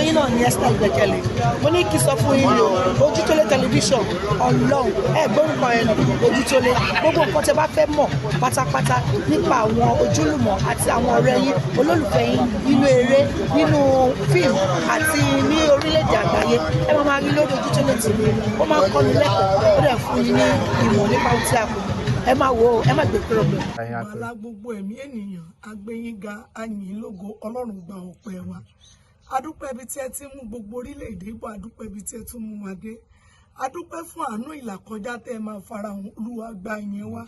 Yín náà ní Esther Ìgbẹ́kẹ̀lé. Mo ní kí sọ fún yín ní o, Ojútólé tẹlifíṣàn, Ọlọ́run ẹ gbórúkọ ẹ nù, Ojútólé. Gbogbo nǹkan tẹ bá fẹ́ mọ̀ pátápátá nípa àwọn ojúlùmọ̀ àti àwọn ọ̀rẹ́ yín, olólùfẹ́ yín nínú eré, nínú fíìmù àti ní orílẹ̀-èdè àgbáyé, ẹ máa máa rí lórí Ojútólé TV. Ó máa ń kọ́ni lẹ́kọ̀ọ́, ó dẹ̀ fún yín ní ìmọ̀ nípa ohun tí a kò mọ̀. Ẹ máa wò ó, ẹ má gbé kúrò bẹ́ẹ̀. Àlá gbogbo ẹ̀mí ènìyàn, agbẹ́yìnga, ayìn lógo. Ọlọ́run, gba ọpẹ́ wa. Adúpẹ́ ibi tí ẹ ti ń mú gbogbo orílẹ̀-èdè bọ̀, adúpẹ́ ibi tí ẹ tún mú wa dé, adúpẹ́ fún àánú ìlàkọjá tẹ́ ẹ máa farahàn. Olúwa, gba ìyìn wa.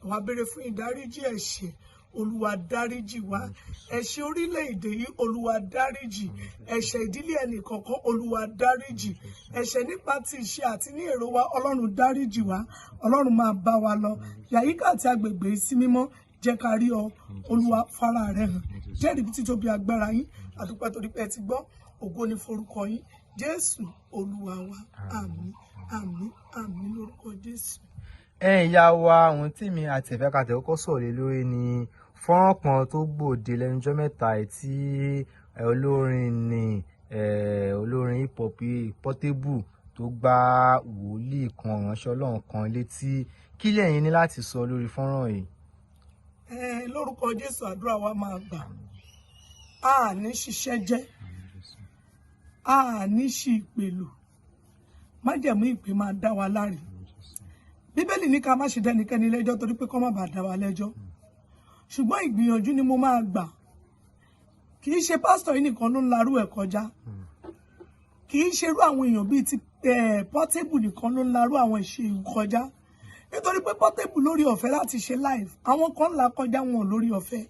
Àwa béèrè fún ìdáríjì ẹ̀ṣẹ̀. Olúwa, dáríjì wa. Ẹ̀ṣẹ̀ orílẹ̀-èdè yìí, Olúwa, dáríjì. Ẹ̀ṣẹ̀ ìdílé ẹnì kọ̀ọ̀kan, Olúwa, dáríjì. Ẹ̀ṣẹ̀ nípa ti ìṣe àti ní èrò wa, Ọlọ́run, dáríjì wa. Ọlọ́run, máa bá wa lọ. Yàyíká àti agbègbè sí mímọ́, jẹ́ ká rí ọ. Olúwa, fara rẹ hàn, jẹ́rìí bí títóbi agbára yín. Àdúpẹ́ torí pé ẹ ti gbọ́. Ògo ni forúkọ yín, Jésù Olúwa wa. Àmín, àmín, àmín lórúkọ Jésù. Ẹ̀yin ìyá wa, ohun tí mi àti ẹ̀fẹ́ ká tẹ̀ kọ́kọ́ sọ̀rọ̀ lé lórí ni fọ́nrán kan tó gbòde lẹ́nu ọjọ́ mẹ́ta yìí tí olórin ní olórin hip hop Portable tó gbá wòlíì kan, ìránṣẹ́ Ọlọ́run kan létí. Kí lẹ̀yin ní láti sọ lórí fọ́nrán yìí? Lórúkọ Jésù, àdúrà wa máa gbà. A ní ṣiṣẹ́ jẹ́, a ní ṣì ìpèlò, májẹ̀mú ìpè máa dá wa láre. Bíbélì ní ká má ṣe dẹ́nikẹ́ni lẹ́jọ́ torí pé kó má bàa dá wa lẹ́jọ́. Ṣùgbọ́n ìgbìyànjú ni mo máa gbà. Kì í ṣe pásítọ̀ yìí nìkan ló ń larú ẹ̀ kọjá, kì í ṣerú àwọn èèyàn bíi ti Portable nìkan ló ń larú àwọn ìṣe kọjá, nítorí pé Portable lórí ọ̀fẹ́ láti ṣe live. Àwọn kan ń là kọjá, wọn ò lórí ọ̀fẹ́.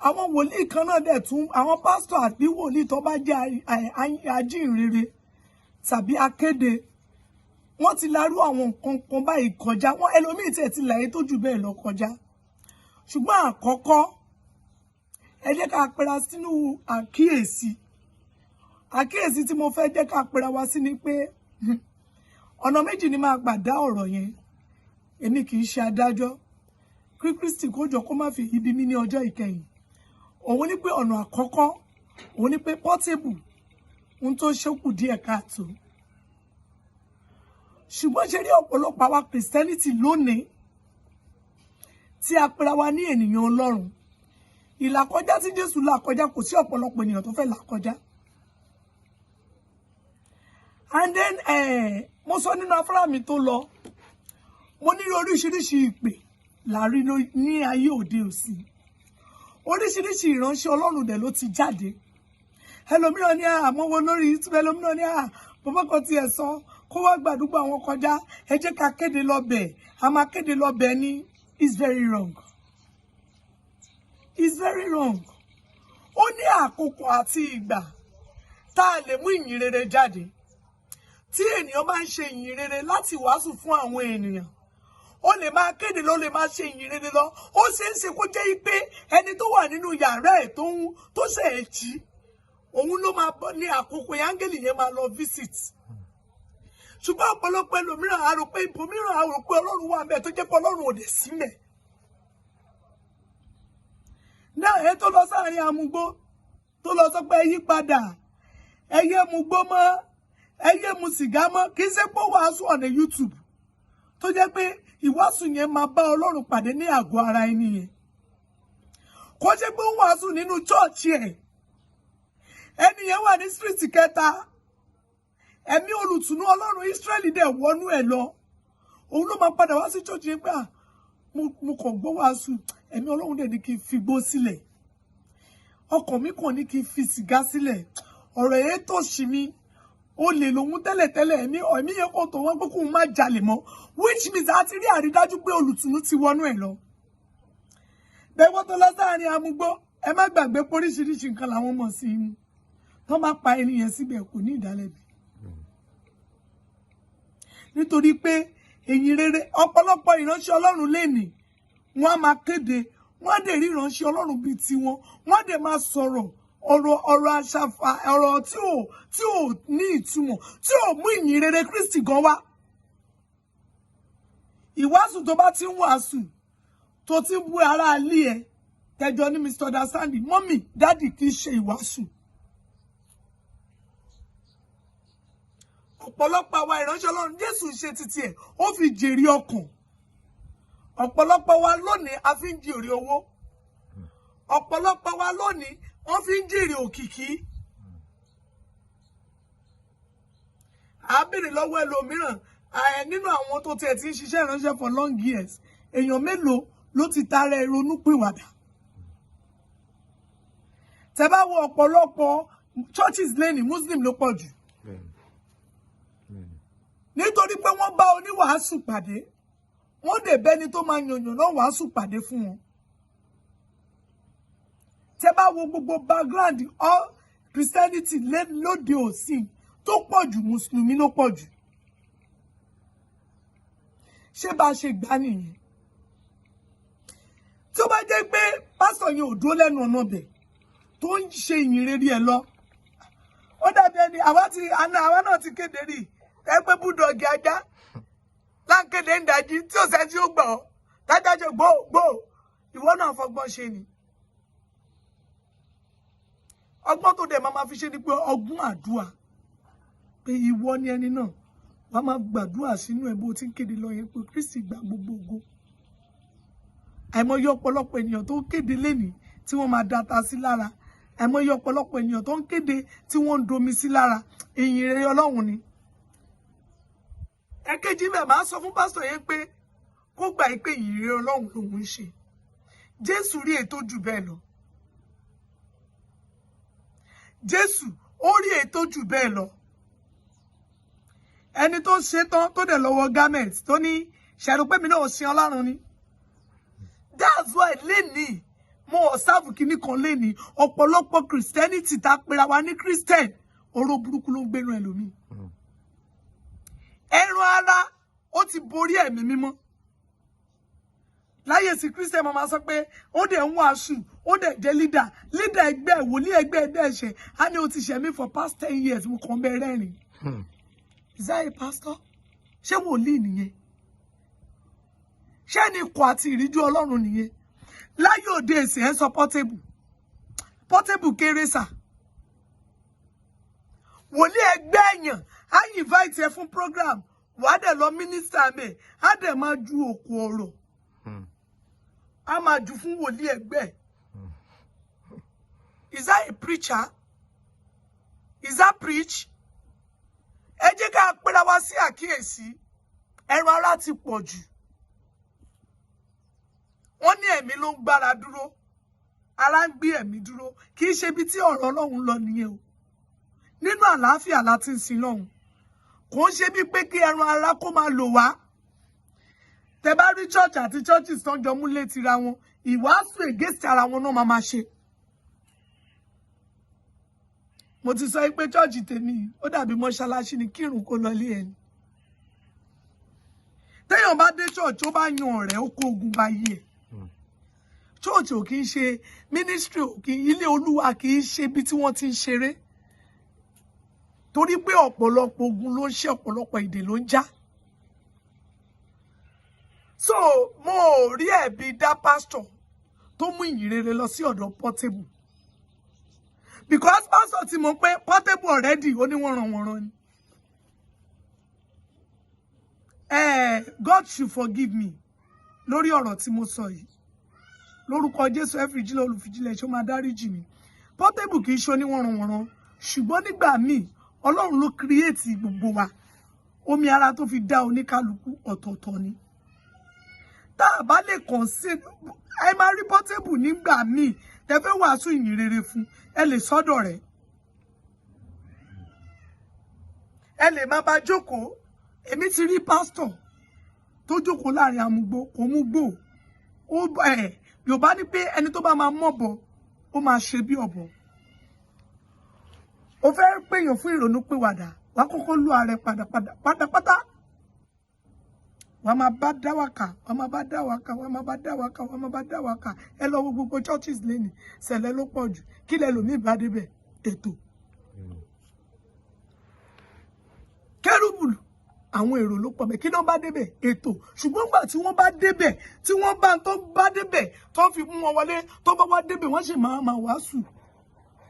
Àwọn wòlíì kan náà dẹ̀ tún, àwọn pásítọ̀ àbí wòlíì tó bá jẹ́ ajínrere tàbí akéde, wọ́n ti larú àwọn nǹkan kan báyìí kọjá. Wọ́n ẹlòmíì tiẹ̀ ti láyé tó jù bẹ́ẹ̀ lọ kọjá. Ṣùgbọ́n àkọ́kọ́, ẹ jẹ́ ká pera sínú àkíyèsí. Àkíyèsí tí mo fẹ́ jẹ́ ká pera wá sí ni pé ọ̀nà méjì ni máa gbà dá ọ̀rọ̀ yẹn. Èmi kì í ṣe adájọ́. Kí Kristi kó jọ kó má fi ibi mi ní ọjọ́ ìkẹyìn. Òun ní pé ọ̀nà àkọ́kọ́, òun ní pé Portable, ohun tó ṣekù díẹ̀ káàtó. Ṣùgbọ́n ṣe rí ọ̀pọ̀lọpọ̀ àwa Christianity lónìí tí a pera wa ní ènìyàn Ọlọ́run, ìlàkọjá tí Jésù là kọjá, kò sí ọ̀pọ̀lọpọ̀ ènìyàn tó fẹ́ là kọjá. And then mo sọ nínú afárá mi tó lọ, mo ní oríṣiríṣi ìpè là rí ní ayé òde òsì. Oríṣiríṣi ìránṣẹ́ Ọlọ́run dẹ̀ ló ti jáde. Ẹlòmíràn ní àmọ́wọ́ lórí YouTube, ẹlòmíràn ní bàbá kan tiẹ̀ sọ kó wá gbàdúgbò àwọn kọjá, ẹ jẹ́ ká kéde lọ́bẹ̀, a máa kéde lọ́bẹ̀ ní. It's very wrong, it's very wrong. Ó ní àkókò àti ìgbà tá a lè mú ìyìn rere jáde. Tí ènìyàn bá ń ṣe ìyìn rere láti wàásù fún àwọn ènìyàn, ó lè máa kéde ló lè máa ṣe ìyìn rere lọ. Ó ṣeé ṣe kó jẹ́ pé ẹni tó wà nínú yàrá ẹ̀ tó ń tó ṣe é jí, òun ló máa bọ́ ní àkókò yẹn, áńgẹ́lì yẹn máa lọ visit. Ṣùgbọ́n ọ̀pọ̀lọpọ̀ ẹlòmíràn á rò pé ibòmíràn, á rò pé Ọlọ́run wà ńbẹ̀, tó jẹ́ pé Ọlọ́run ò dé sílẹ̀ náà. Ẹ tó lọ sáàrin amúgbó, tó lọ sọ pé ẹ yí padà, ẹ yé mu gbó mọ́, ẹ yé mu sìgá mọ́, kì í ṣe pé ó wàásù ọ̀nà YouTube tó jẹ́ pé ìwàásù yẹn máa bá Ọlọ́run pàdé ní àgọ́ ara ẹni yẹn. Kó ṣe pé ó wàásù nínú chọ́ọ̀chì ẹ̀, ẹni yẹn wà ní street kẹta, ẹ̀mí olùtùnú Ọlọ́run Ísírẹ́lì dẹ̀ wọnú ẹ̀ lọ, òun ló máa padà wá sí chọ́ọ̀chì yẹn pé à mo kàn gbọ́ wàásù, ẹ̀mí Ọlọ́run dẹ̀ ní kí n fi gbó sílẹ̀, ọkàn mi kàn ní kí n fi sìgá sílẹ̀, ọ̀rọ̀ yẹn tó ṣì mí, ó lè lòun tẹ́lẹ̀tẹ́lẹ̀, ẹ̀mí yẹn kò tó wọ́n pé kóun má jalè mọ́, which means a ti rí àrídájú pé olùtùnú ti wọnú ẹ̀ lọ. Bẹ́ẹ̀ wọ́n tó lọ sáàrin amúgbó, ẹ má gbàgbé pé oríṣiríṣi nǹkan làwọn mọ̀ sí i mú. Tó bá pa ẹni yẹn síbẹ̀, kò ní ìdálẹ́bi, nítorí pé èyí rere ọ̀pọ̀lọpọ̀ ìránṣẹ́ Ọlọ́run lénìí, wọ́n á máa kéde, wọ́n á dẹ̀ rí ìránṣẹ́ Ọlọ́run bíi tiwọn, wọ́n á dẹ̀ máa sọ̀rọ̀ ọ̀rọ̀ àṣàfà, ọ̀rọ̀ tí ò ní ìtumọ̀, tí ò mú ìyìn rere Kristi gan wá. Ìwàásù tó bá ti ń wàásù, tó ti ń bú ara ilé ẹ, tẹjọ ní misunderstanding, mummy, daddy, kì í ṣe ìwàásù. Ọ̀pọ̀lọpọ̀ àwa ìránṣẹ́ Ọlọ́run, Jésù ṣe títí ẹ̀, ó fi jèrè ọkàn. Ọ̀pọ̀lọpọ̀ wa lónìí, a fi ń jèrè owó. Ọ̀pọ̀lọpọ̀ wa lónìí, wọ́n fi ń jèrè òkìkí. À á béèrè lọ́wọ́ ẹlòmíràn nínú àwọn tó tiẹ̀ ti ń ṣiṣẹ́ ìránṣẹ́ for long years, èèyàn mélòó ló ti tara ẹ̀ ronúpìwàdà? Tẹ́ bá wo ọ̀pọ̀lọpọ̀ churches lẹ́ni, Muslim ló pọ̀ jù, nítorí pé wọ́n bá oníwàásù pàdé, wọ́n dẹ̀ bẹ́ni tó máa yànyàn náà wàásù pàdé fún wọn. Tẹ́ bá wo gbogbo background all Christianity lóde òsìn tó pọ̀ jù, mùsùlùmí ló pọ̀ jù. Ṣé bá a ṣe gbà nìyẹn? Tí ó bá jẹ́ pé pásítọ̀ yẹn ò dúró lẹ́nu ọ̀nà bẹ̀ tó ń ṣe ìyìn rere ẹ̀ lọ, ó dàbí ẹni àwa ti àná, àwa náà ti kéde rí ẹgbẹ́ búdọ̀gì ajá láǹkéde ń dájí tí ò sẹ́ni tí ó gbọ́ dájájọ gbó gbó. Ìwọ náà fọgbọ́n ṣe ni. Ọgbọ́n tó dẹ̀ máa fi ṣe ni pé ọgbọ́n àdúrà, pé ìwọ ni ẹni náà, wàá máa gbàdúrà sínú ẹ̀ bó ti ń kéde lọ yẹn pé Kristi gba gbogbo ògo. Àìmọye ọ̀pọ̀lọpọ̀ ènìyàn tó ń kéde lénìí tí wọ́n máa data sí lára, àìmọye ọ̀pọ̀lọpọ̀ ènìyàn tó ń kéde tí wọ́n ń domi sí lára. Ìyìn rere Ọlọ́run ni. Ẹ̀kejì bẹ́ẹ̀, máa sọ fún pásítọ̀ yẹn pé kó gbà pé ìyìn rere Ọlọ́run lòun ń ṣe. Jésù rí ètò jù bẹ́ẹ̀ lọ. Jésù ó rí ètò jù bẹ́ẹ̀ lọ. Ẹni tó ṣe tán tó dẹ̀ lọ́wọ́ garment tó ní ṣẹ̀rù pé mi náà sin Ọlọ́run ni. That's why lénìí mo observe kinní kan lénìí: ọ̀pọ̀lọpọ̀ Christianity tá a pera wa ní Christian, oró burúkú ló ń gbénu ẹlòmíì. Ẹran ara ó ti borí ẹ̀mí mímọ́. Láyé sí Christian máa sọ pé ó dẹ̀ ń wàásù, ó dẹ̀ jẹ́ leader, leader ẹgbẹ́, wòlíì ẹgbẹ́ ẹgbẹ́ ẹ̀ṣẹ̀ á ní o ti ṣẹ̀mí for past 10 years. Mo kàn bẹ́ẹ̀ rẹ́rìn. Is that a pastor? Ṣé wòlíì nìyẹn? Ṣé ní ikọ̀ àti ìríjú Ọlọ́run nìyẹn? Láyé òde èsì ẹ̀ ń sọ Portable, Portable kéré sà. Wòlíì ẹgbẹ́ èèyàn á invite ẹ fún program, wàá dẹ̀ lọ minister mẹ́, á dẹ̀ máa ju òkú ọ̀rọ̀, á máa jù fún wòlíì ẹgbẹ́. Is that a preacher? Is that preach? Ẹ jẹ́ ká pera wa sí àkíyèsí. Ẹran ara ti pọ̀ jù. Wọ́n ní ẹ̀mí ló ń gbára dúró, ara ń gbé ẹ̀mí dúró. Kì í ṣe ibi tí ọ̀rọ̀ Ọlọ́run lọ nìyẹn o. Nínú àlàáfíà láti ń sin lọ́hùn. Kò ń ṣe bíi pé kí ẹran ara kó máa lò wá. Tẹ bá rí church àti churches tó ń jọ mú létí ra wọn, ìwàásù against ara wọn náà máa máa ṣe. Mo ti sọ pé church tèmi ó dàbí mọ́ṣáláṣí ni, kírun kó lọ ilé ẹni. Téèyàn bá dé church, ó bá yan ọ̀rẹ́, ó kó ogun bá yí ẹ̀. Church ò kì í ṣe ministry, ò kì í ilé Olúwa, kì í ṣe ibi tí wọ́n ti ń ṣeré, torí pé ọ̀pọ̀lọpọ̀ ogun ló ń ṣe, ọ̀pọ̀lọpọ̀ ìdè ló ń já. So mo ò rí ẹ̀bi dá pastor tó mú ìyìn rere lọ sí ọ̀dọ̀ Portable, because pastor ti mọ̀ pé Portable already ó ní wọ́nranwọ̀nran ni. God should forgive me lórí ọ̀rọ̀ tí mo sọ yìí. Lórúkọ Jésù, ẹ̀fìjìlẹ̀ olùfìjìlẹ̀ ṣó máa dáríjì mi. Portable kì í ṣe oníwọ̀nranwọ̀nran, ṣùgbọ́n nígbà míì, Ọlọ́run ló create gbogbo wa, omi ara tó fi dá oníkálukú ọ̀tọ̀ọ̀tọ̀ ni. Tá a bá lè kàn sí ẹ máa rí Portable nígbà míì tẹ fẹ́ wàásù ìyìn rere fún, ẹ lè sọ́dọ̀ rẹ̀, ẹ lè má bá jókòó. Èmi ti rí pásítọ̀ tó jókòó láàrin amúgbó, kò mú gbò ó. Ẹ Yorùbá ní pé ẹni tó bá máa mọ̀bọ, ó máa ṣe bí ọ̀bọ. Ó fẹ́ pèèyàn fún ìrònú pìwàdà, wàá kọ́kọ́ lù ààrẹ padà padà pátápátá. Wàá máa bá dáwàkà, wàá máa bá dáwàkà, wàá máa bá dáwàkà, wàá máa bá dáwàkà. Ẹ lọ wo gbogbo churches lẹ́nìí, sẹ̀lẹ̀ ló pọ̀ jù. Kí lẹ lòmíì bá débẹ̀? Ètò kérúbùlù, àwọn èrò ló pọ̀ bẹ́ẹ̀. Kí ló bá débẹ̀? Ètò. Ṣùgbọ́n gbà tí wọ́n bá débẹ̀, tí wọ́n bá tó bá débẹ̀, tó fi mú wọn wọlé, tó bá wá débẹ̀, wọ́n sì máa máa wàásù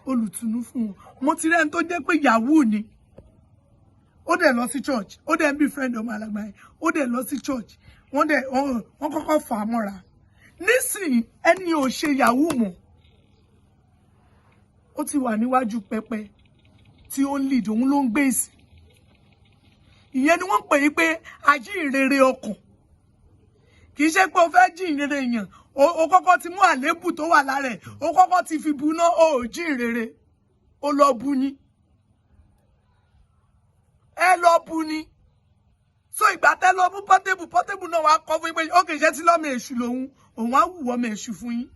olùtùnú fún wọn. Mo ti rẹ́ni tó jẹ́ pé yahoo ni. Ó dẹ̀ lọ sí church, ó dẹ̀ ń bí friend ọmọ alàgbà yẹn, ó dẹ̀ lọ sí church. Wọ́n dẹ̀ wọ́n kọ́kọ́ fà á mọ́ra. Nísìnyí, ẹni ò ṣe yahoo mọ́, ó ti wà níwájú pẹpẹ tí ó ń lead, òun ló ń gbé ìsìn. Ìyẹn ni wọ́n pè é pé ajíhìnrere ọkàn. Kì í ṣe pé o fẹ́ jíhìnrere èèyàn, o kọ́kọ́ ti mú àléébù tó wà lára ẹ̀, o kọ́kọ́ ti fi bu náà. O ò jíhìnrere, o lọ bu ni, ẹ lọ bu ni. So ìgbà tẹ́ lọ mú Portable, Portable náà wàá kọ́ fún yín pé ó kì í ṣe tí lọ́mọ èṣù lòun, òun á wù ọmọ èṣù fún yín.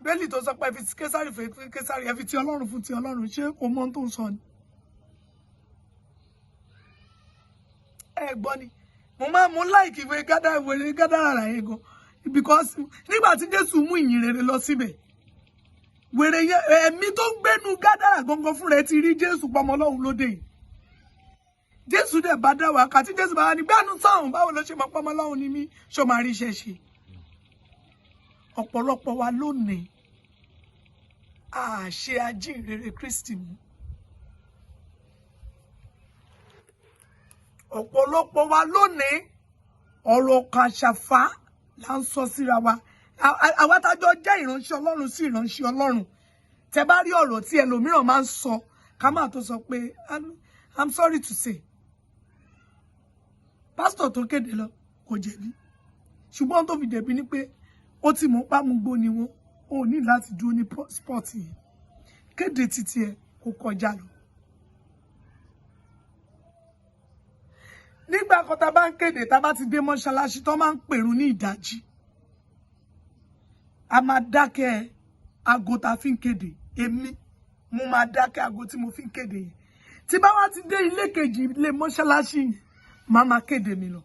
Bẹ́ẹ̀lì tó sọ pé ẹ fi ti Késàrì fún Késàrì, ẹ fi ti Ọlọ́run fún ti Ọlọ́run, ṣé kò mọ ohun tó ń sọ ni? Ẹ gbọ́ ni, mo máa mú láìkì ìwé gádà, ìwé gádàrà yẹn gan, because nígbà tí Jésù mú ìyìn rere lọ síbẹ̀, wèrè yẹn, ẹ̀mí tó ń gbénu gádàrà gangan fúnra ẹ ti rí Jésù pọmọ Ọlọ́run lóde yìí. Jésù dẹ̀ bá dá wa kàtí Jésù bá wà ní gbẹ́nu sọ̀hún, báwo ló ṣe máa pọmọ Ọlọ́run ní mí? Ṣó máa rí iṣẹ́ ṣe? Ọ̀pọ̀lọpọ̀ wa lónìí, a ṣe ajínrere Kristi mú. Ọ̀pọ̀lọpọ̀ wa lónìí, ọ̀rọ̀ kan àṣàfà là ń sọ síra wa. Àwa tájọ jẹ́ ìránṣẹ́ Ọlọ́run sí ìránṣẹ́ Ọlọ́run, tẹ bá rí ọ̀rọ̀ tí ẹlòmíràn máa ń sọ, ká má tó sọ pé I'm sorry to say, pásítọ̀ tó kéde lọ kò jẹ̀bi, ṣùgbọ́n tó fi jẹ̀bi ni pé ó ti mọ̀ pámúgbó ni wọ́n. Ò ní láti dúró ní spot yẹn, kéde títí ẹ kó kọjá lọ. Nígbà kan tá a bá ń kéde, tá a bá ti dé mọ́ṣáláṣí tó máa ń pèrún ní ìdájí, a máa dákẹ́ aago tá a fi ń kéde. Èmi mo máa dákẹ́ aago tí mo fi ń kéde yẹn. Tí bá wá ti dé ilé kejì, ilé mọ́ṣáláṣí yẹn, máa máa kéde mi lọ,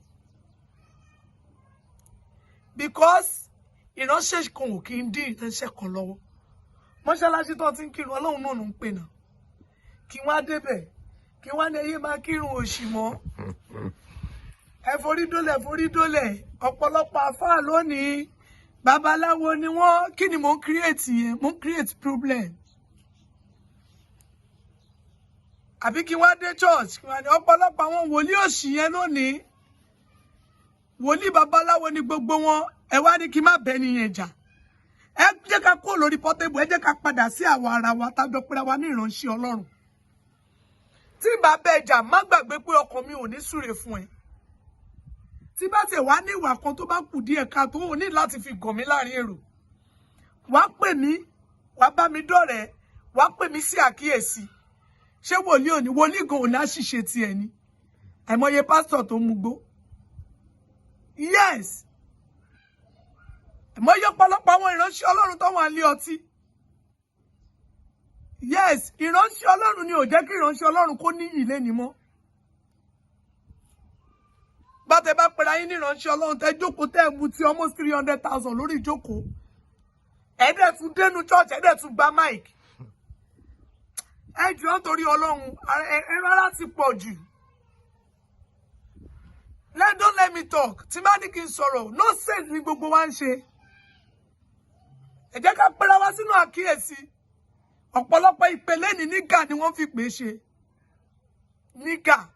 because ìránṣẹ́ kan ò kí ń dín ìránṣẹ́ kan lọ́wọ́. Mọ́ṣáláṣí tó ti ń kírun, Ọlọ́run náà ló ń pè náà. Kí wọ́n á débẹ̀, kí wọ́n á ní ẹyẹ máa kírun òṣì mọ́, ẹ forí dólẹ̀, forí dólẹ̀. Ọ̀pọ̀lọpọ̀ àfáà lónìí, babaláwo ni wọ́n. Kí ni mò ń create yẹn? Mò ń create problem. Àbí kí wọ́n á dé church, kí wọ́n á ní ọ̀pọ̀lọpọ̀ àwọn wòlíì òṣì yẹn lónìí, wòlíì babaláwo ni gbogbo wọn. Ẹ wá ní kí n má bẹ nìyẹn jà. Ẹ jẹ́ ká kúrò lórí Portable, ẹ jẹ́ ká padà sí àwa ara wa tájọ pera wa ní ìránṣẹ́ Ọlọ́run. Tí n bá bẹ jà, má gbàgbé pé ọkàn mi ò ní súre fún ẹ. Tí bá tiẹ̀ wá ní ìwà kan tó bá kù díẹ̀ ká tó, ò ní láti fi gàn mí láàrin èrò. Wàá pè mí, wàá bá mi dọ̀rẹ́, wàá pè mí sí àkíyèsí. Ṣé wòlíì òní, wòlíì gan òní àṣìṣe tiẹ̀ ni? Àìmọye pásítọ̀ tó ń mugbó. Yes, àìmọye ọ̀pọ̀lọpọ̀ àwọn ìránṣẹ́ Ọlọ́run tó wà ní ọtí. Yes, ìránṣẹ́ Ọlọ́run ni ò jẹ́ kí ìránṣẹ́ Ọlọ́run kó níyì lẹ́ni mọ́. Bá tẹ bá pera yín ní ìránṣẹ́ Ọlọ́run, tẹ jókòó, tẹ mu ti almost 300,000 lórí ìjókòó, ẹ dẹ̀ tún dénú church, ẹ dẹ̀ tún gba mic. Ẹ jọ̀ọ́, nítorí Ọlọ́run, ẹ rárá ti pọ̀ jù. Let don't let me talk. Tí bá ní kí n sọ̀rọ̀, nonsense ni gbogbo wa ń ṣe. Ẹ jẹ́ ká pera wa sínú àkíyèsí. Ọ̀pọ̀lọpọ̀ ìpele ní nígà ni wọ́n fi pè é ṣe nígà.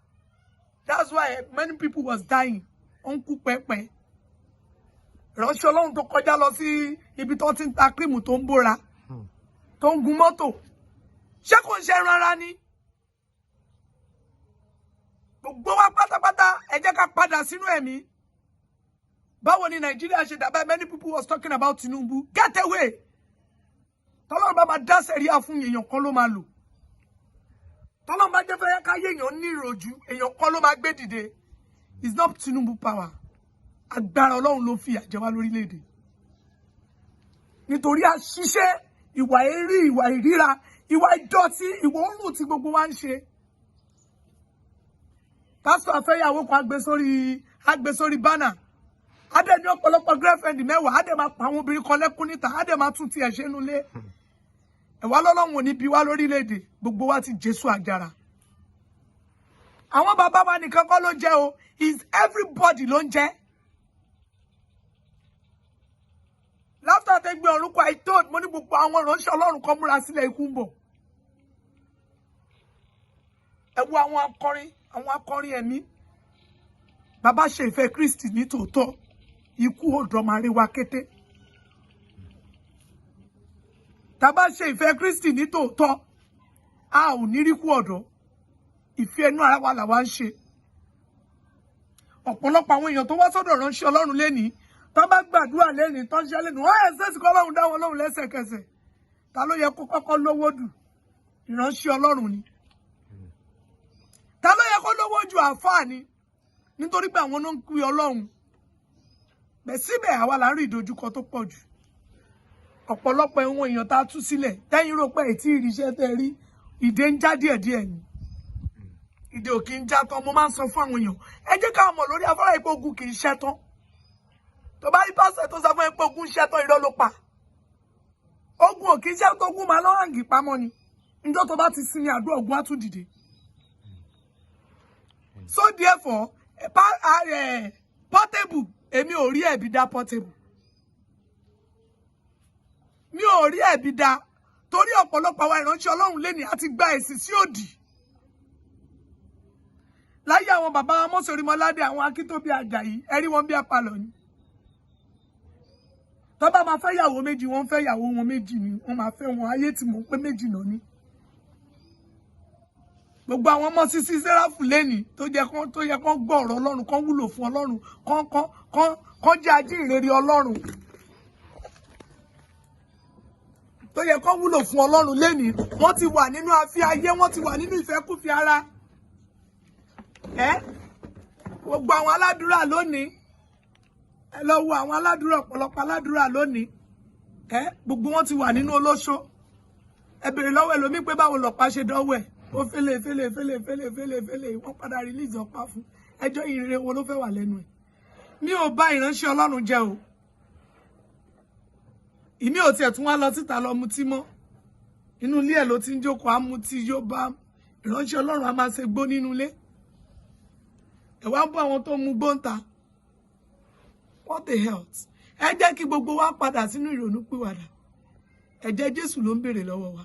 That's why many people was dying. Ó ń kú pẹ́pẹ́. Ìránṣẹ́ Ọlọ́run tó kọjá lọ sí ibi tó ti ń ta cream, tó ń bóra, tó ń gun mọ́tò, ṣé kò ń ṣe ẹran ara ni? Gbogbo wa pátápátá, ẹ jẹ́ ká padà sínú ẹ̀mí. Báwo ni Nàìjíríà ṣe dàbẹ́? Many people was talking about Tinubu. Get away! Tọ́lọ́run bá máa dá sẹ̀ríà fún èèyàn kan ló máa lò. Tọ́lọ́run bá jẹ́ fẹ́ káyé èèyàn ní ìròjú, èèyàn kan ló máa gbé dìde. It's not Tinubu power. Agbára Ọlọ́run ló fi àjẹ wá lórílẹ̀‐èdè, nítorí àṣìṣe, ìwà èrí, ìwà ìríra, ìwà ìdọ̀tí, ìwà òórùn tí gbogbo wa ń ṣe. Pásítọ̀ afẹ́yàwó kan agbé sórí banner, adé ní ọ̀pọ̀lọpọ̀ girlfriend 10, adé máa pa àwọn obìnrin kan lẹ́kún níta, adé máa tún tiẹ̀ ṣe nulẹ̀. Ẹ̀wá lọ́lọ́run ò ní bí wá lórílẹ̀‐èdè. Gbogbo wa ti Jésù àjàrà. Àwọn bàbá wa nìkan kọ́ ló jẹ́ o, is everybody ló ń jẹ́. Láfíà tẹ gbé orúkọ, I told, mo ní gbogbo àwọn ìránṣẹ́ Ọlọ́run kan múra sílẹ̀, ikú ń bọ̀. Ẹ wo àwọn akọrin, àwọn akọrin ẹ̀mí. Bàbá ṣe ìfẹ́ Kristi ní tòótọ́, ikú ọ̀dọ́ máa rí wa kété. Tàbá ṣe ìfẹ́ Kristi ní tòótọ́, a ò ní rí kú ọ̀dọ́. Ìfẹ́ inú ara wa làwa ń ṣe. Ọ̀pọ̀lọpọ̀ àwọn èèyàn tó wá sọ́dọ̀ ránṣẹ́ Ọlọ́run lénìí, tó bá gbàdúrà lénìí, tó ń ṣe lénìí, wọ́n ẹ̀ sẹ́sì kọ́ Ọlọ́run dá wọn lóhùn lẹ́sẹ̀kẹsẹ̀. Ta ló yẹ kó kọ́kọ́ lówó dù? Ìránṣẹ́ Ọlọ́run ni. Ta ló yẹ kó lówó ju? Àáfàá ni, nítorí pé àwọn ló ń pè Ọlọ́run. Bẹ́ẹ̀ síbẹ̀ àwa là ń rí ìdojúkọ tó pọ̀ jù. Ọ̀pọ̀lọpọ̀ ẹ̀wọ̀n èèyàn tá a tú sílẹ̀, tẹ́yìn rò pé ètí ìrìṣẹ́ tẹ́ rí, ìdè ń já díẹ̀díẹ̀ ni. Ìdè ò kì í já tán. Mo máa ń sọ fún àwọn èèyàn, ẹ jẹ́ ká mọ̀ lórí afárá ìpé ogun kì í ṣẹ́ tán. Tó bá rí pásítọ̀ tó sọ fún ẹ pé ogun ń ṣẹ́ tán, irọ́ ló pa. Ogun ò kì í ṣẹ́ tán, ogun máa lọ́ hàǹgì pamọ́ ni. Níjọ́ tó bá ti sinmi àdúrà, ogun á tún dìde. So therefore, Portable, èmi ò rí ẹ̀bi dá Portable, mi ò rí ẹ̀bi dá, torí ọ̀pọ̀lọpọ̀ àwọn ìránṣẹ́ Ọlọ́run lẹ́ni àti gba èsì sí òdì. Láyé àwọn bàbá wa Mósè Orímọládé, àwọn Akíntóbi Àjàyí, ẹ rí wọn bí apalọ̀ ni. Tó bá máa fẹ́ yàwó méjì, wọ́n fẹ́ yàwó wọn méjì ni wọ́n máa fẹ́ wọn. Ayé tí mò ń pé méjì náà ni. Gbogbo àwọn ọmọ Sisi Sẹ́ráfù lẹ́ni tó jẹ́ kán, tó yẹ kán gbọ́ ọ̀rọ̀ Ọlọ́run, kán wúlò fún Ọlọ́run, kán kán kán kán jẹ́ ajínrere Ọlọ́run, tó yẹ kán wúlò fún Ọlọ́run lẹ́ni, wọ́n ti wà nínú afẹ́ ayé, wọ́n ti wà nínú ìfẹ́kúfẹ̀ẹ́ ara ẹ. Gbogbo àwọn aládùúrà lónìí, ẹ lọ wo àwọn aládùúrà, ọ̀pọ̀lọpọ̀ aládùúrà lónìí ẹ, gbogbo wọn ti wà nínú olóṣó. Ẹ bèrè lọ́wọ́ ẹlòmíì pé báwo lọ̀pá ṣe dọ́wọ́ ẹ̀, ó fẹ́lẹ̀ fẹ́lẹ̀ fẹ́lẹ̀ fẹ́lẹ̀ fẹ́lẹ̀ fẹ́lẹ̀, wọ́n padà release ọ̀pá fún. Ẹjọ́ ìrere wo ló fẹ́ wà lẹ́nu ẹ̀? Mi ò bá ìránṣẹ́ Ọlọ́run jẹ́ o. Ìmí ò tiẹ̀ tún wá lọ síta lọ mutí mọ́, inú ilé ẹ̀ ló ti ń jókòó amutí yóò bá ìránṣẹ́ Ọlọ́run á máa ṣe gbó nínú ilé ẹ̀, wá ń bọ́ àwọn tó mu gbóǹta. What the hell? Ẹ jẹ́ kí gbogbo wa padà sínú ìrònú pìwàdà. Ẹ̀jẹ̀ Jésù ló ń béèrè lọ́wọ́ wa.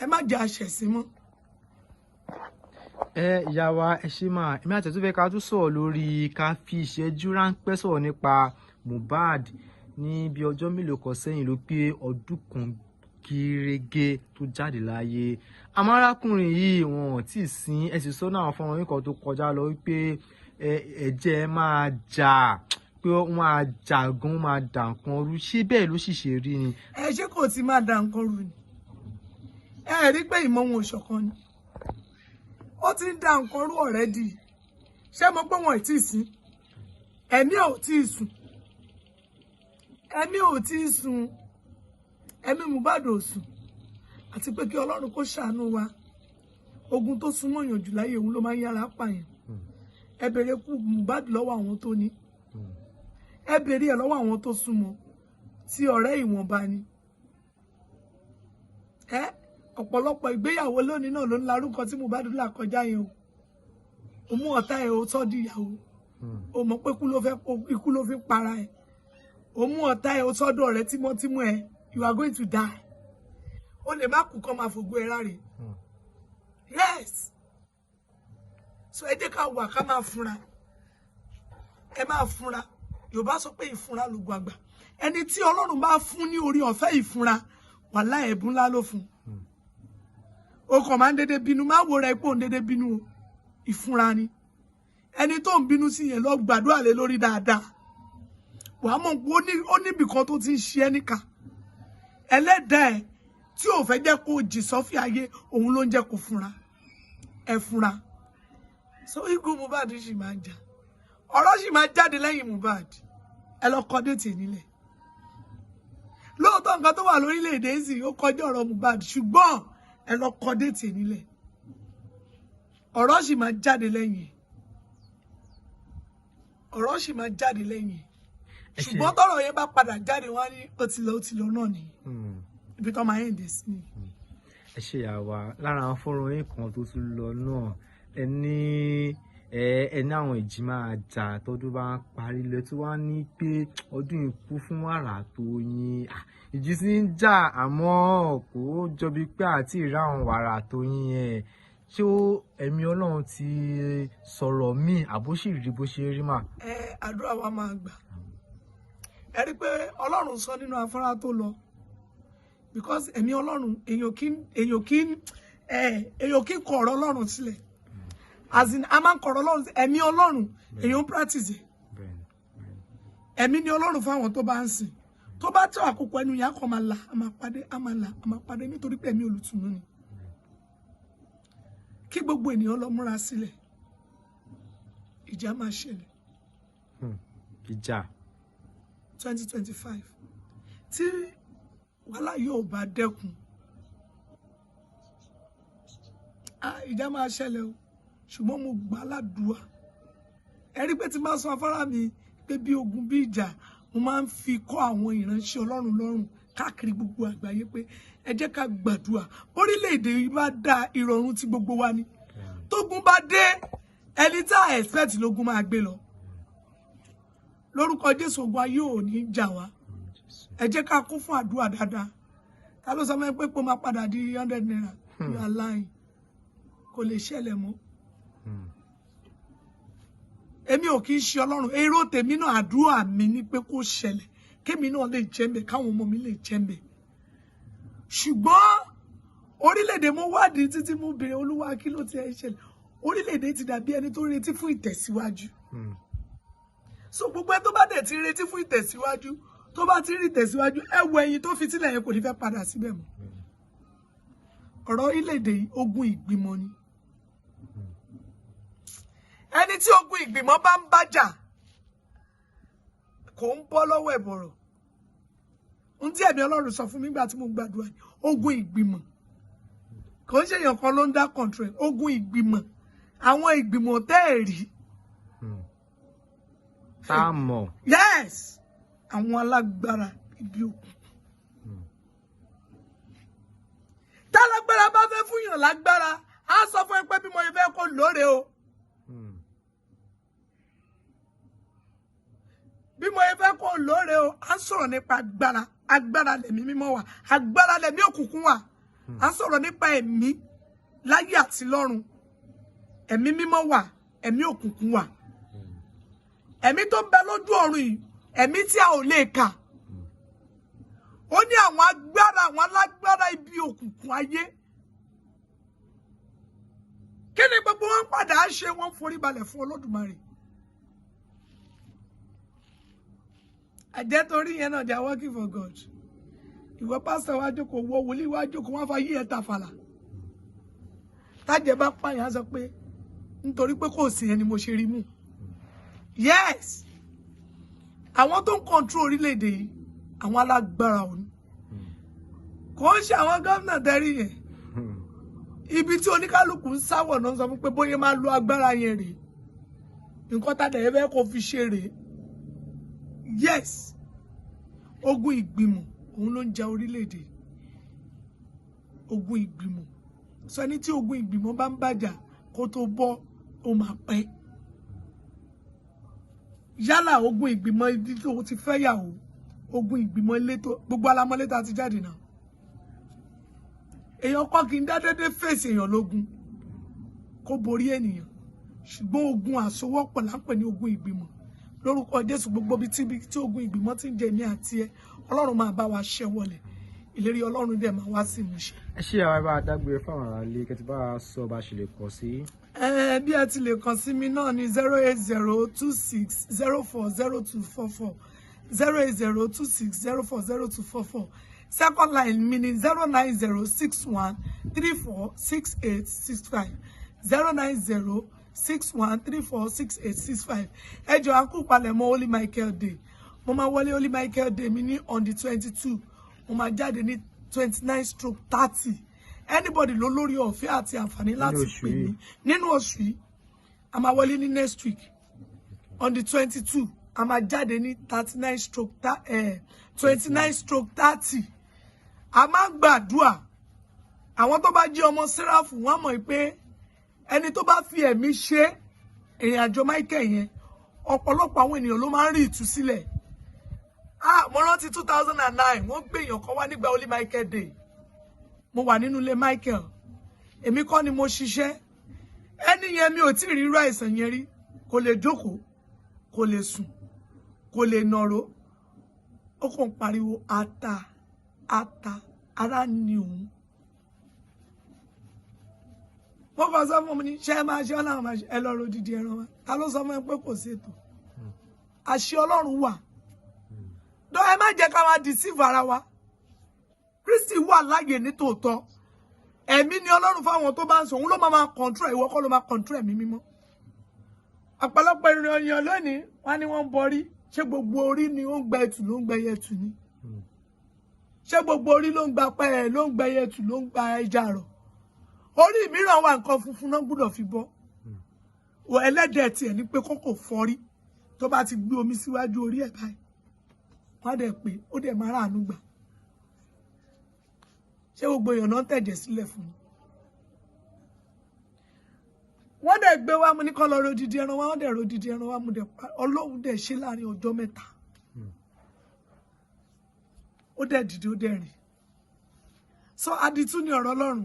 Ẹ má jẹ́ àṣẹ̀sín mọ́. Ẹ ìyá wa, ẹ ṣe máa èmi àti ẹ̀tún fẹ́ ká tún sọ̀rọ̀ lórí, ká fi ìṣẹ́jú ráńpẹ́ sọ̀rọ̀ nípa Mohbad. Ní bí ọjọ́ mélòó kan sẹ́yìn ló pé ọdún kan gírégé tó jáde láyé. Àmọ́ arákùnrin yìí, wọn ò tí ì sin. Ẹ sì sọ náà àwọn fọ́nrán yìí kan tó kọjá lọ wípé ẹ̀jẹ̀ máa jà, pé wọ́n á jà gan, wọ́n máa dà nǹkan rú. Ṣé bẹ́ẹ̀ ló sì ṣe rí ni? Ẹ ṣé kò tí máa da nǹkan rú ni? Ẹ rí pé ìmọ̀ wọn ò ṣọ̀kan ni. Ó ti ń da nǹkan rú already. Ṣé mo pé wọn ò tí ì sin, ẹ̀mí ò tí ì sùn, ẹ̀mí ò tí ì sùn, ẹ̀mí Mohbad ò sùn. Àti pé kí Ọlọ́run kó ṣàánú wa. Ogun tó súnmọ́ yàn jù láyé, òun ló máa ń yára pààyàn. Ẹ bèrè kú Mohbad lọ́wọ́ àwọn tó ní, ẹ bèrè ẹ̀ lọ́wọ́ àwọn tó súnmọ́, tí ọ̀rẹ́ ìwọ̀nba ni. Ẹ ọ̀pọ̀lọpọ̀ ìgbéyàwó lónìí náà ló ń larúkọ tí Mohbad là kọjá yẹn o. Ò mú ọ̀tá ẹ̀, o sọ́ di ìyàwó, o mọ̀ pé ikú ló fi para ẹ̀. O mú ọ̀tá ẹ̀, o sọ́dọ̀ ọ̀rẹ́ tímọ́tímọ́ ẹ̀. You are going to die. O lè má kú kọ́ máa fògo ẹ̀ ráre. Yes, so ẹ jẹ́ ká wà ká máa fúnra, ẹ máa fúnra. Yorùbá sọ pé ìfúnra lògùn àgbà. Ẹni tí Ọlọ́run bá fún ní orí ọ̀fẹ́ ìfúnra, wàhálà, ẹ̀bùn ńlá ló fún. O kàn máa ń dédé bínú, má wo rẹ pé òun dédé bínú o. Ìfúnra ni. Ẹni tó ń bínú sí yẹn, lọ gbàdúrà lé lórí dáadáa, wàá mọ̀ pé ó níbì kan tó ti ń ṣe ẹ́ níkà. Ẹlẹ́dàá ẹ̀ tí ò fẹ́ jẹ́ kó jì sọ́fì ayé, òun ló ń jẹ́ kó fúnra ẹ fúnra. So ikú Mohbad sì máa ń jà, ọ̀rọ̀ sì máa jáde lẹ́yìn Mohbad. Ẹ lọ kọ́ date nílẹ̀. Lóòótọ́, nǹkan tó wà lórílẹ̀‐èdè sì ó kọjá ọ̀rọ̀ Mohbad, ṣùgbọ́n ẹ lọ kọ́ date nílẹ̀. Ọ̀rọ̀ sì máa jáde lẹ́yìn, ọ̀rọ̀ sì máa jáde lẹ́yìn. Ẹ ṣé. Ṣùgbọ́n tọ́rọ̀ yẹn bá padà jáde, wọ́n á ní ó ti lọ, ó ti lọ náà nìyí. Ibi tó máa ń dé sí nìyí. Ẹ ṣe ìyá wa. Lára àwọn fọ́nrán yín kan tó tún lọ náà, ẹ ní ẹ ní àwọn ìjì máa jà tọdún bá ń parí lọ, tí wàá ní pé ọdún yìí kún fún wàrà tó yín. Ah, ìjì sì ń jà, àmọ́ kò jọbi pé àti ìrá àwọn wàrà tó yín yẹn. Ṣé ó ẹ̀mí Ọlọ́run ti sọ̀rọ̀ míì àbó sì rí bó ṣe rí mà? Ẹ àdúrà wa máa gbà. Ẹ rí i pé Ọlọ́run sọ nínú afárá tó lọ, because ẹ̀mí Ọlọ́run, èèyàn kì í kọ ọ̀rọ̀ Ọlọ́run sílẹ̀, as in a máa ń kọ ọ̀rọ̀ Ọlọ́run. Ẹ̀mí Ọlọ́run, èèyàn ń practice ẹ̀. Ẹ̀mí ni Ọlọ́run fáwọn tó bá ń sìn. Tó bá tó àkókò, ẹnu yẹn á kàn máa là, á máa pàdé, á máa là, á máa pàdé, nítorí pé ẹ̀mí olùtùnú ni. Kí gbogbo ènìyàn lọ múra sílẹ̀, ìjà máa ṣẹlẹ̀. Ìjà. 2025, tí wàhálà yóò bá dẹ́kun, ah, ìjà máa ṣẹlẹ̀ o. Ṣùgbọ́n mo gbà ládùúà. Ẹ rí pé tí n bá sọ afárá mi pé bí ogun bí ìjà, mo máa ń fi kọ́ àwọn ìránṣẹ́ Ọlọ́run lọ́rùn káàkiri gbogbo àgbáyé pé ẹ jẹ́ ká gbàdúrà. Orílẹ̀-èdè yìí bá da ìrọ̀rùn tí gbogbo wa ní, tógun bá dé, ẹni tá a expect lógun máa gbé lọ. Lórúkọ Jésù, ogun ayé ò ní jà wá. Ẹ jẹ́ ká kún fún àdúrà dáadáa. Ta ló sọ fún ẹ pé kó máa padà di 100 naira? You are lying. Kò lè ṣẹlẹ̀ mọ́. Èmi ò kì í ṣe Ọlọ́run. Èrò tèmi náà, àdúrà mi ni pé kó ṣẹlẹ̀, kémi náà lè jẹ́ mbẹ̀, káwọn ọmọ mi lè jẹ́ mbẹ̀. Ṣùgbọ́n orílẹ̀-èdè, mo wádìí títí, mo béèrè, Olúwa, kí ló ti ẹ̀ ṣẹlẹ̀? Orílẹ̀-èdè ti dàbí ẹni tó retí fún ìtẹ̀síwájú. So gbogbo ẹ tó bá dẹ̀ ti retí fún ìtẹ̀síwájú, tó bá ti rí ìtẹ̀síwájú, ẹ wo ẹyin tó fi sílẹ̀ yẹn, kò ní fẹ́ padà síbẹ̀ mọ́. Ọ̀rọ̀ orílẹ̀-èdè yìí, ogun ìgbìmọ̀ ni. Ẹni tí ogun ìgbìmọ̀ bá ń bájà kò ń bọ́ lọ́wọ́ ẹ̀ bọ̀rọ̀. Ohun tí ẹ̀mí Ọlọ́run sọ fún mi nígbà tí mo gbàdúrà ni ogun ìgbìmọ̀. Kò ń ṣe èèyàn kan ló ń dá control ogun ìgbìmọ̀, àwọn ìgbìmọ̀ tẹ́ ẹ̀ rí. Tá a mọ̀. Yes, àwọn alágbára ibi òkun. Tálágbára bá fẹ́ fún yàn lágbára, á sọ fún ẹ pé bí mo ṣe fẹ́ kó lóore o, bí mo ṣe fẹ́ kó lóore o. À ń sọ̀rọ̀ nípa agbára. Agbára lẹ̀mí mímọ́ wà, agbára lẹ̀mí òkùnkùn wà. À ń sọ̀rọ̀ nípa ẹ̀mí láyé àti lọ́run. Ẹ̀mí mímọ́ wà, ẹ̀mí òkùnkùn wà. Ẹ̀mí tó ń bẹ lójú ọ̀run yìí, ẹ̀mí tí a ò lè kà. Ó ní àwọn agbára, àwọn alágbára ibi òkùnkùn ayé. Kí ni gbogbo wọn padà á ṣe? Wọn forí balẹ̀ fún Olódùmarè. Àjẹ́ torí yẹn náà, they are working for God. Ìwọ pásítọ̀ wá jókòó, wọ wòlíì wá jókòó, wọn fa yí ẹ̀ tàfàlà. Tájẹ bá pààyàn, á sọ pé nítorí pé kò sí ẹni mo ṣe rí mú. Yes, àwọn tó ń control orílẹ̀-èdè yìí, àwọn alágbára òní, kò ń ṣe àwọn gómìnà tẹ́rí yẹn. Ibi tí oníkálukú ń sáwọ̀ náà sọ fún pé bóyá máa lo agbára yẹn rèé, nǹkan tá a dẹ̀ fẹ́ kó fi ṣe rèé. Yes, ogun ìgbìmọ̀ òun ló ń ja orílẹ̀-èdè, ogun ìgbìmọ̀. Sọ ẹni tí ogun ìgbìmọ̀ bá ń bàjà, kó tó bọ́, ó máa pẹ́. Yálà ogun ìgbìmọ̀ ibi tó ti fẹ́ yàwó, ogun ìgbìmọ̀ ilé tó gbogbo alamọ́lé tá a ti jáde náà. Èèyàn kọ́ kí n dá dédé fèsì èèyàn lógun kó borí ènìyàn, ṣùgbọ́n ogun àsowọ́pọ̀ là ń pè ní ogun ìgbìmọ̀. Lórúkọ Jésù, gbogbo ibi tí ogun ìgbìmọ̀ ti ń jẹ èmi àti ẹ, Ọlọ́run máa bá wa ṣẹ́ wọlé. Ìlérí Ọlọ́run dẹ̀ máa wá sí ìmúṣẹ. Ẹ ṣe àwọn ẹbá dágbére fáwọn ará ilé, kẹtì bá a sọ bá a ṣe lè kọ sí. Ẹ bí ẹ ti lè kàn sí mi náà ní 08026040244, 08026040244. Second line mi ní 09061346865, 09061346865. Ẹ jọ̀ọ́, a kú palẹ̀mọ́ Holy Michael Day. Mo máa wọlé Holy Michael Day mi ní on the 22, mo máa jáde ní 29/30. Anybody ló lórí ọ̀fẹ́ àti àǹfààní láti oṣù pè mí yìí. Nínú oṣù yìí, a máa wọlé ní next week on the 22, a máa jáde ní 39 stroke 29/30. A máa ń gbàdúrà. Àwọn tó bá jẹ́ ọmọ Sẹ́ráfù, wọ́n mọ̀ pé ẹni tó bá fi ẹ̀mí ṣe ìrìn àjò Michael yẹn, ọ̀pọ̀lọpọ̀ àwọn ènìyàn ló máa ń rí ìtúsílẹ̀. Ah, mo rántí 2009, wọ́n gbé èèyàn kan wá nígbà Holy Michael Day. Mo wà nínú ilé Michael. Èmi kọ́ ni mo ṣiṣẹ́. Ẹni yẹn mi ò tí ì rí irú àìsàn yẹn rí. Kò lè jókòó, kò lè sùn, kò lè nàró. Ó kàn ń pariwo ata ata, ara ni òun. Mo kàn sọ fún mi ní ṣé ẹ máa ṣe ọ́ làwọn máa ṣe, ẹ lọ ro dídí ẹran wa. Ta ló sọ fún ẹ pé kò ṣètò? Àṣẹ Ọlọ́run wà. Dọ́ ẹ má jẹ́ ká máa deceive ara wa. Kristi wà láàyè ní tòótọ́. Ẹ̀mí ni Ọlọ́run fáwọn tó bá ń sọ, òun ló máa máa control, ìwọ kọ́ ló máa control ẹ̀mí mímọ́. Ọ̀pọ̀lọpọ̀ ìrìn ọ̀yàn lónìí, wọ́n ní wọ́n ń bọrí. Ṣé gbogbo orí ni ó ń gba ẹtù ló ń gba ẹyẹtù ni? Ṣé gbogbo orí ló ń gba pẹ́ ló ń gba ẹyẹtù ló ń gba ẹja rọ̀? Orí mìíràn wà, nǹkan funfun náà gbúdọ̀ fi bọ́. Wọ ẹlẹ́dẹ̀ẹ́ tiẹ̀ ní pé kókò fọ́rí, tó bá ti gbé omi síwájú orí ẹ̀ báyìí, wọ́n á dẹ̀ pé ó dẹ̀ máa ráàánú gbà. Ṣé gbogbo èèyàn náà ń tẹ̀jẹ̀ sílẹ̀ fún un? Wọ́n dẹ̀ gbé wá, mo ní kọ́ lọ rodidi ẹran wá, wọ́n dẹ̀ rodidi ẹran wá, mo dẹ̀ pa. Ọlọ́run dẹ̀ ṣe láàrin ọjọ́ 3. Ó dẹ̀ dìde, ó dẹ̀ rìn. So àdìtú ni ọ̀rọ̀ Ọlọ́run.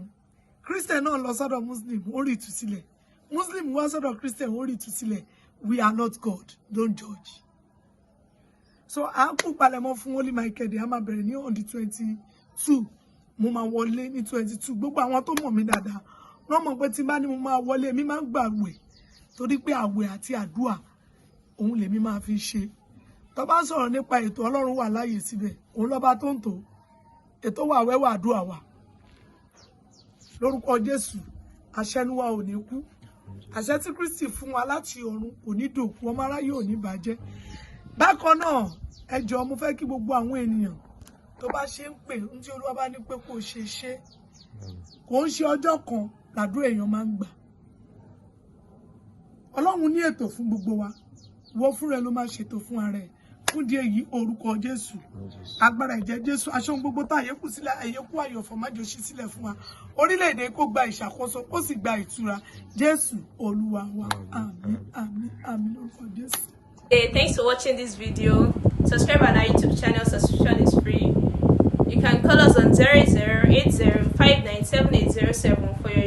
Christian náà lọ sọ́dọ̀ Muslim, ó rí ìtúsílẹ̀. Muslim wá sọ́dọ̀ Christian, ó rí ìtúsílẹ̀. We are not God, don't judge. So à ń kú palẹ̀mọ́ fún Holy Michael Day. A máa bẹ̀rẹ̀ ní on the 22. Mo máa wọlé ní 22. Gbogbo àwọn tó mọ̀ mí dáadáa wọ́n mọ̀ pé tí n bá ní mo máa wọlé, èmi máa ń gbà àwẹ̀, torí pé àwẹ̀ àti àdúà òun lèmi máa fi ṣe. Tó bá ń sọ̀rọ̀ nípa ètò, Ọlọ́run wà láàyè síbẹ̀, òun lọ́ba tó ń tò ètò wà, wẹ́wà àdúà wà. Lórúkọ Jésù, àṣẹnuwa ò ní kú. Àṣẹ tí Kristi fún wa láti ọ̀run kò ní dòkú, ọmọ aráyé ò ní bàjẹ́. Bákan náà, ẹ jọ̀ọ́, mo fẹ́ kí gbogbo àwọn ènìyàn tó bá ṣe ń pè ń tí Olúwa bá ní pé kó ṣe ṣe. Kò ń ṣe ọjọ́ kan làdúrà èèyàn máa ń gbà. Ọlọ́run ní ètò fún gbogbo wa. Wọ́n fúnra ẹ ló máa ṣètò fún ara ẹ̀. Fún díẹ̀ yìí, orúkọ Jésù, agbára ẹ̀jẹ̀ Jésù, aṣọ gbogbo tá àyẹ̀kù sílẹ̀, àyẹ̀kù àyọ̀fọ̀ májòṣí sílẹ̀ fún wa. Orílẹ̀-èdè kó gba ìṣàkóso, kó sì gba ìtura. Jésù Olúwa wa. Àmín, àmín, àmín lórúkọ Jésù. Hey, thanks for watching this video. Subscribe on our YouTube channel, subscription is free. You can call us on 0080 for your